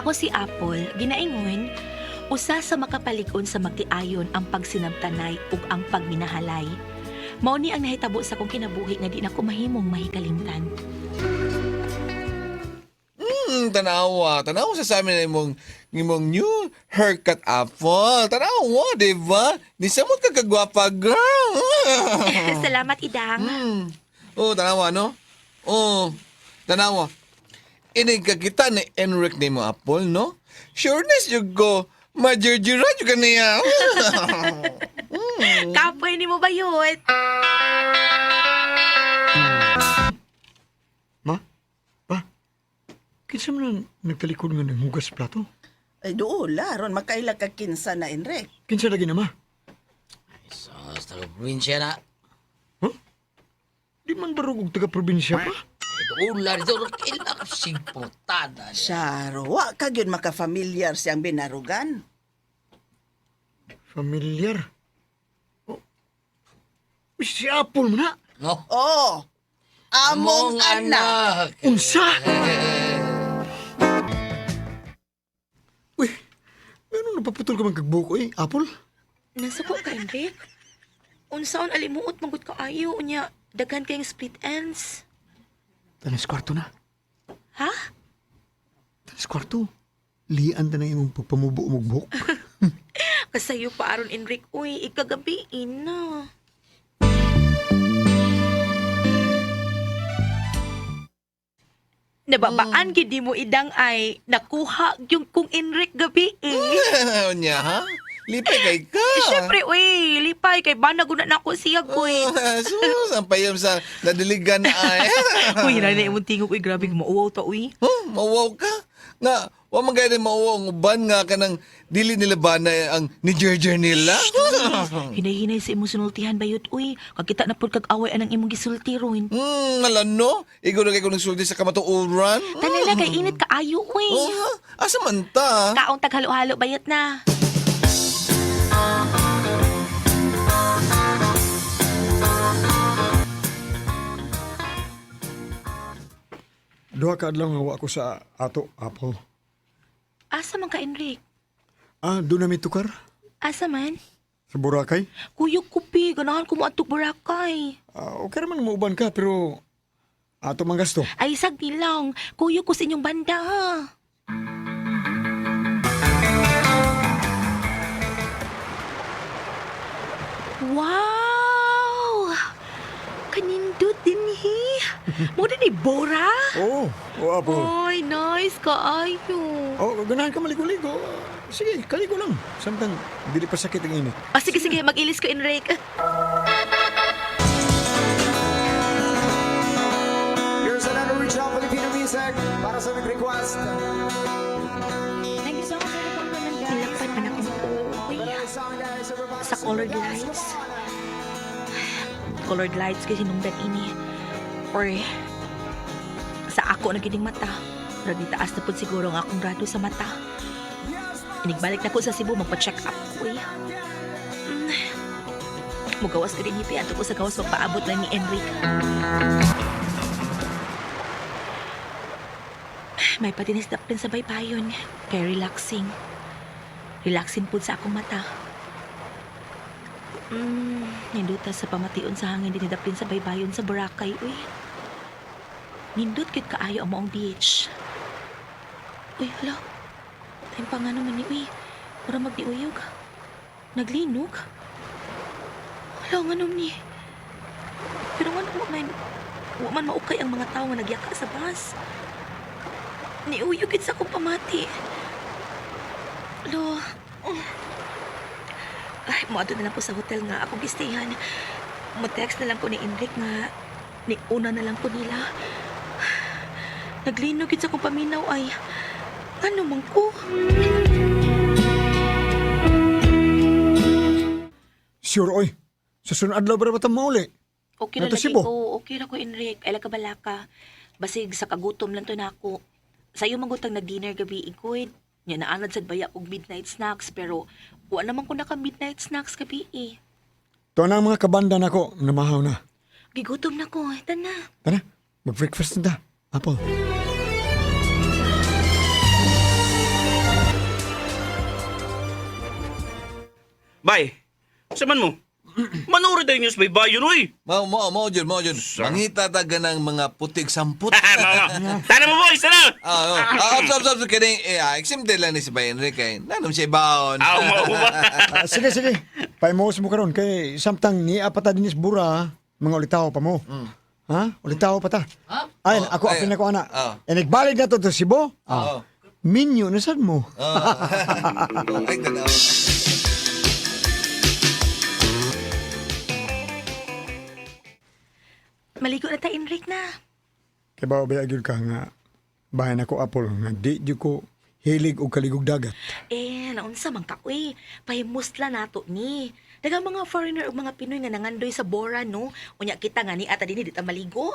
Ako si Apple, ginaingon, usa sa makapalig-on sa magtiayon ang pagsinabtanay ug ang pagminahalay. Mao ni ang nahitabo sa akong kinabuhi nga di na ko mahimong mahikalimtan. Tanawa. Tanawa sa amin na imong new haircut, Apple. Tanawa, di ba? Di sa mo kagwapa, girl. Salamat, Idang. Oh, tanawa, no? Oh, tanawa. Inig ka kita ni Enric ni mo, Apple, no? Sureness you go. Majurjura ju ka niya. Kapoy ni mo ba yun? Ma? Pa? Kinsa man ang nagtalikod nga nanghugas plato? Ay, dool, ron makaila ka kinsa na, Enric. Kinsa lagi na, ma? Sos, taga-probinsya na. Huh? Di man barog og taga-probinsya pa? Dool, dito, kaila ka sigputada. Charo, wa ka gyud makafamilyar siyang binarugan. Familiar. Oh. Uy, si Apple man na. No? Oh, among anak. Unsa? Uy, ano napaputol ka man kagbuko eh, Apple? Nasuko ka, Enric. Unsaon alimuot magud ka ayo unya daghan kayong split ends. Tanis kwarto na. Ha? Tanis kwarto. Lian ta na imong pagpamubo og buhok. Kasayo pa aron Enric, uy, ikagabiin na. Nababaan gid mo idang ay nakuha yung kong Enric gabi eh. Nya, ha? Lipay kay ka. Siyempre, uy, lipay kay bana guna na ako siya ko eh. Oh, sus, ang payam sa nadiligan na ay. Uy, hinay na imong tingog, uy, grabe mauwaw ta, uy. Huh, mauwaw ka? Nga, wa man gani mauwaw ang uban nga kanang dili nila ba na ang ni Jerjer nila? Hinay-hinay sa imong sinultihan bayot, uy. Kakita na pud kag away anang imong gisulti ron. Ala no? Ikaw na kay kung nagsulti sa kamatuoran. Tanan na kay init kaayo, uy. Oh, ha? Asa man ta? Kaong taghalo-halo bayot na. Duha ka adlaw nga wa ko sa ato, Apple. Asa man ka, Enric? Ah, doon na mi tukar Asa man? sa Boracay. Kuyog ko, pi. Ganahan ko mo atog Boracay. Ah, okay raman muuban ka pero ato man gasto. Ay, sagdi lang. Kuyog ko sa inyong banda, ha? Wow! Kanindot din, hi. Mo din ni Bora? Oo, oh, Apple. Oy, nice kaayo. Oh, ganahan ka maligo-ligo. Sige, kaligo lang. Samtang dili pa sakit ang init. Ah, sige, sige. Mag-ilis ko, Enric. Here's another original Filipino music para sa nag-request. Thank you so much for the compliment, guys. Nilakpan man akong uwi. Song, guys, everybody. Sa colored lights. Colored lights kasi hinungdan ini. Or sa ako na gining mata. Pero di taas na po siguro ang akong grado sa mata. Inigbalik na ko sa Cebu, magpa-check up ko eh. Mugawas ka din hipi. Ato ko sa gawas magpaabot lang ni Enric. May patinisdap din sa baybayon. Kaya relaxing. Relaxing po sa akong mata. Ninduta sa pamation sa hangin dinidapin sa baybayon sa Boracay, uy. Nindot kit kaayo ang maong beach. Uy, hala. Time pa nga naman ni, uy. Mura magdiuyog. Naglinog. Hala, nga naman ni. Pero nga wa man maukay ang mga tao nga nagyaka sa bus. Niuyog gid sa akong pamati. Lo, ay, moadto na lang ko sa hotel nga akong gistayan. Mo-text na lang ko ni Enric nga ni una na lang ko nila. Naglinog gid sa akong paminaw ay ano man ko? Sure, oy. Sa sunod adlaw ba ta mauli? Okay ra Nato lagi Cebu. ko. Okay ra ko Enric. Ay ka balaka. Basig sa kagutom lang to nako. Sayo magutang nag-dinner gabi igud. Nya naanad sad baya og midnight snacks pero wa naman ko naka midnight snacks gabi eh. Tuwa na ang mga kabanda nako, namahaw na. Gigutom na ko. Tana. Tara, mag-breakfast na ta. Apple. Bay, sa man mo? Manuri tayo news bay bayon, uy. Mao mao mao jud, mao jud. Mangita ta ganang mga putig samput. Mama. Tana mo, boys, tana. Ah, oh. Ah, obs, obs, obs, kini eh, exempted lang ni si Bay Enrique. Nanom siya baon. Aw, mao ba? Ah, sige, sige. Paimos mo karon kay samtang ni apata dinis bura, mga ulitaw pa mo. Ha? Ulitaw pa ta. Ay, ako Ay, apin na ko ana. ah. E nagbalik na to to Cebu. Ah. Minyo na sad mo. Ah. Ay, tanaw. Maligo na ta, Enrique na. Kay ba ba gyud ka nga bahay na ko Apple nga di jud ko hilig og kaligog dagat. Eh, naunsa man ka, uy. Pahimusla nato ni. Daghang mga foreigner ug mga Pinoy nga nangandoy sa Bora, no? Unya kita nga ni ata dinhi di ta maligo.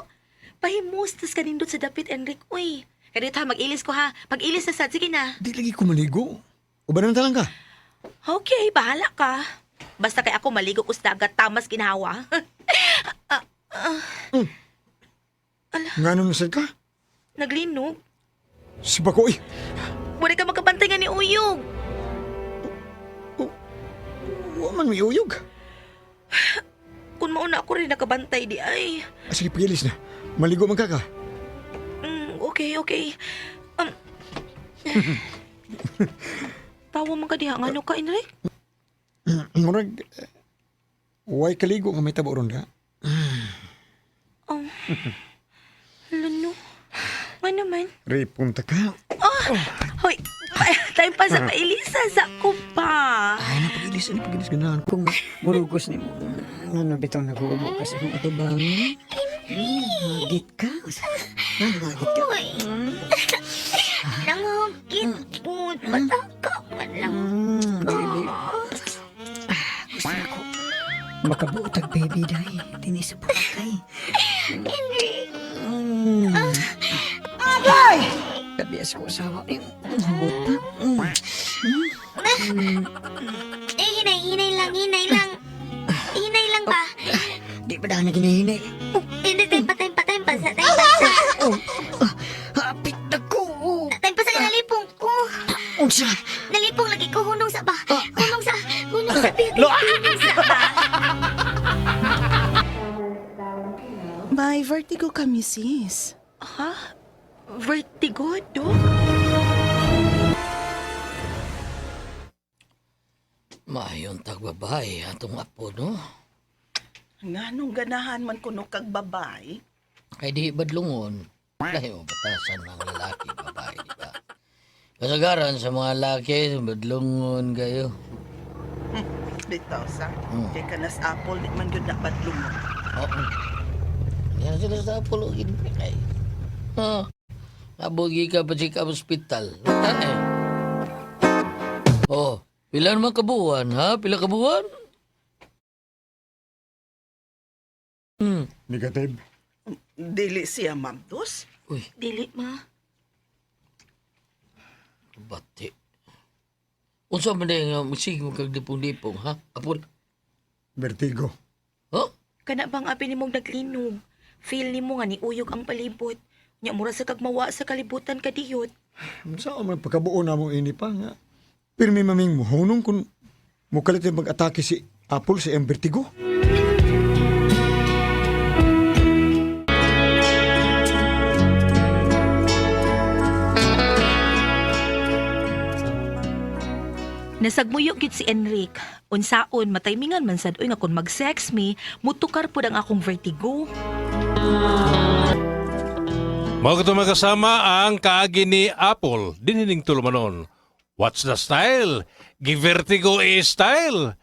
Pahimus tas kanindot sa dapit, Enrique, uy. Kaya dito ha, mag-ilis ko ha. Pag-ilis na sad, sige na. Di lagi ko maligo. Uban na lang ka. Okay, bahala ka. Basta kay ako maligo ko sa dagat, tamas ginawa. Nganong nasad ka? Naglinog. Si Bako eh. Wala ka makabantay nga ni Uyog. Wa man may uyog. Kung mauna ako rin nakabantay di ay. Ah, sige, pagilis na. Maligo man ka ka. Okay, okay. Tawa man ka diha. Ngano ka, Enrique? Murag, way kaligo nga may tabo ron ka. Oh. Lano. Nga naman. Repunta ka. Hoy, tayo pa sa pailisa sa ko pa. Ay, napagilis, ano pagilis ganahan ko. Murugos ni mo. Ano bitong nag-uubo kasi kung ito ba? Hagit ka? Hagit ka? Nangugit po. Pataka man lang. Baby. Gusto na ko. Makabuot baby day. Dini sa Boracay. Henry. Agay! Tabi sa usawa. Buta. Eh, hinay, hinay lang, hinay lang. Hinay lang ba? Di pa dahil naginahinay. Hindi, tayo pa, tayo pa, tayo pa, sa, tayo pa, sa. Oh, hapit na ko. Tayo pa sa nalipong ko. Unsa? Nalipong lagi ko, hunong sa ba? Hunong sa, hunong sa, hunong sa ba? May vertigo ka, misis. Ha? Vertigo, Dok? Mayon tag babae atong apo no. Nganong ganahan man kuno kag babae? Kay di badlungon, lahi mo batasan ng lalaki babae, di ba? Kasagaran sa mga laki, badlungon kayo. Bitaw sa. Kay kanas apple di man gyud na badlungon. Oo. Yan sila sa Apollo kay. Ha? Nabugi ka pa sa ospital. Wala eh. Oh, pila naman kabuuan, ha? Pila kabuuan? Negative. Dili siya mabdos. Uy, Dili, ma. bati. Unsa man day nga musig mo kag dipong-dipong, ha? Apol. Vertigo. Ha? Kana bang abi nimong naglinog? Feel nimo nga ni Uyog ang palibot. Nya mura sa kagmawa sa kalibutan kadiyot. Sa man pagkabuo na mo ini pa nga. Pirmi maming muhunong kung mukalit yung mag-atake si Apple sa iyang vertigo. Nasagmuyo gid si Enrique. Unsaon mataymingan man sad uy nga kun mag-sex me, mutukar pud ang akong vertigo. Mao kato magkasama ang kaagi ni Apple, dinining tulumanon. What's the style? Givertigo is style.